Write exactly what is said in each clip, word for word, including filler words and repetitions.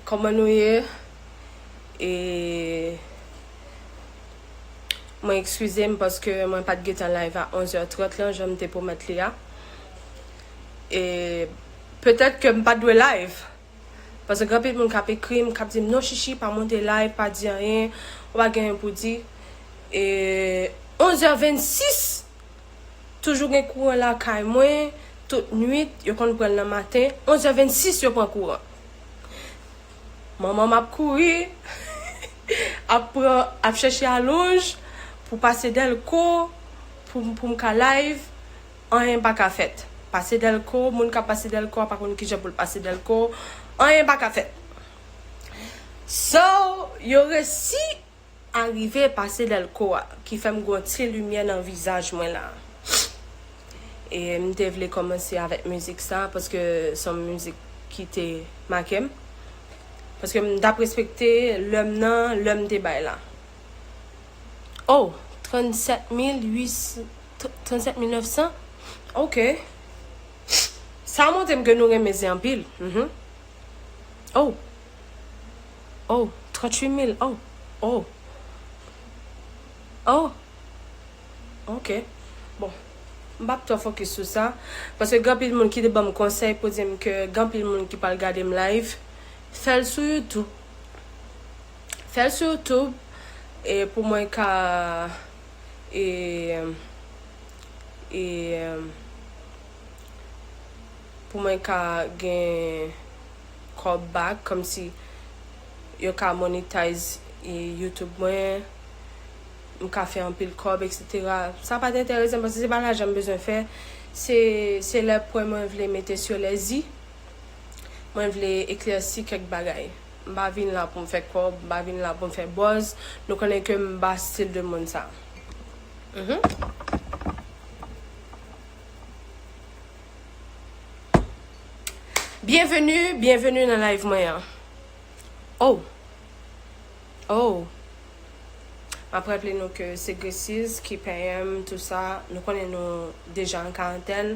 Kòman nou ye? E mwen eskize m paske mwen pa t gentan live a onz è trant lan, jan m te pwomèt li a. E petèt ke m pa t dwe live. Paske gen anpil moun k ap ekri m, k ap di m, "Non, Chichi, pa monte live, pa di anyen, ou pa gen anyen pou di." E onz è vennsis, toujou gen kouran lakay mwen, tout nwit, yo konn pran l nan maten, onz è vennsis yo pran kouran. Manman m ap kouri, ap pran, ap chèche alonj pou pase Dèlko, pou, pou m ka live, anyen pa ka fèt. Pase Dèlko, moun k ap pase Dèlko a pa konn kijan pou l pase Dèlko, anyen pa ka fèt. So, yo resi arive pase Dèlko a, ki fè m gen yon ti limyè nan vizaj mwen la. E m te vle kòmanse avèk mizik sa, paske se yon mizik ki te make m. Paske m t ap respekte lè m nan, lè m te bay la. Oh, trannsèt mil uit, trannsèt mil nèf san? Ok. Sa montre m ke nou renmen zen anpil. Mhm. Oh. Oh, tranntuit mil. Oh. Oh. Oh. Ok. Bon. M p ap twò fokis sou sa. Paske gen anpil moun ki te ban m konsèy pou di m ke gen anpil moun ki pral gade m live. Fè l sou YouTube. Fè l sou YouTube. E pou mwen ka, e, e, pou mwen ka gen kòb back, kòmsi yo ka monetize, e, YouTube mwen, m ka fè anpil kòb, et cetera. Sa pa t enterese m, paske se pa lajan m bezwen fè, se, se lè pwen mwen vle mete sou lèzi, mwen vle eklèsi kèk bagay. M pa vin la pou m fè kòb, m pa vin la pou m fè buzz. Nou konnen ke m pa stil de moun sa. Mhm. Byenveni, byenveni nan live mwen an. Oh. Oh. M ap raple nou ke se Gracies ki peye m, tou sa. Nou konnen nou deja an karantèn.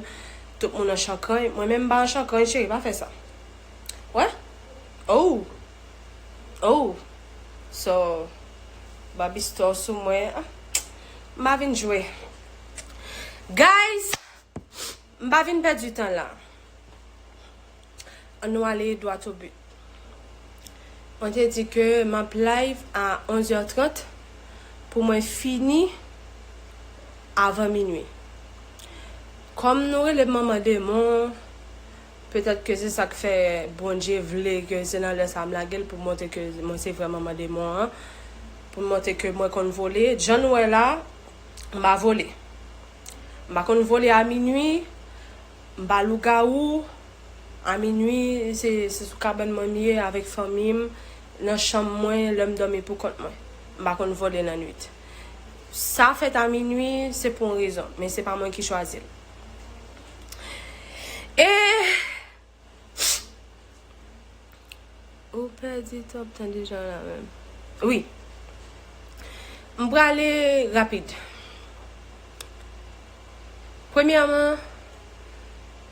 Tout moun an chankany. Mwen menm m pa an chankany, cheri, pa fè sa. Wè? Oh. Oh. So, Barbie Store sou mwen. Ah, m pa vin jwe. Guys, m pa vin pèdi tan la. Ann nou ale dwat o bi. Mwen te di ke m ap live a onz è trant pou mwen fini avan minui. Kòm nou rele m manman demon, petèt ke se sa k fè Bondye vle ke se nan lè sa a m lage l pou montre ke mwen se vrè manman demon an, pou montre ke mwen konn vole. Jan nou wè la, m pa vole. M pa konn vole a minui, m pa lougawou. A minui, se, se sou kabann mwen m ye avèk fanmi m, nan chanm mwen, lè m dòmi pou kont mwen. M pa konn vole nan nwit. Sa fèt a minui, se pou yon rezon, men se pa mwen ki chwazi l. E Ou pèdi twòp tan deja la menm. Wi. M prale rapid. Premyèman,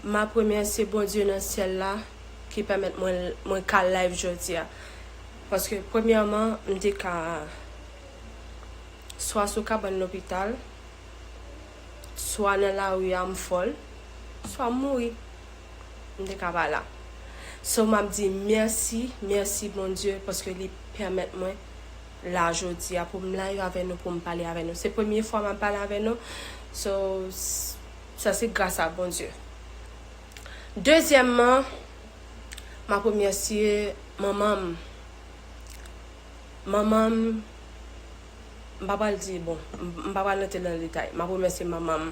m ap remèsye Bondye nan syèl la ki pèmèt mwen, mwen ka live jodi a. Paske premyèman, m te ka swa sou kabann lopital, swa nan lari a m fòl, swa m mouri. M te ka pa la. So, m ap di mèsi, mèsi Bondye, paske li pèmèt mwen la jodi a pou m live avè nou, pou m pale avè nou. Se premye fwa m ap pale avè nou. So, s-, sa se gras a Bondye. Dezyèmman, m ap remèsye manman m. Manman m, m pa pral di, bon, m, m pa pral rantre nan detay. M ap remèsye manman m.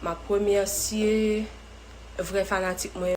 M ap remèsye vrè fanatik mwen.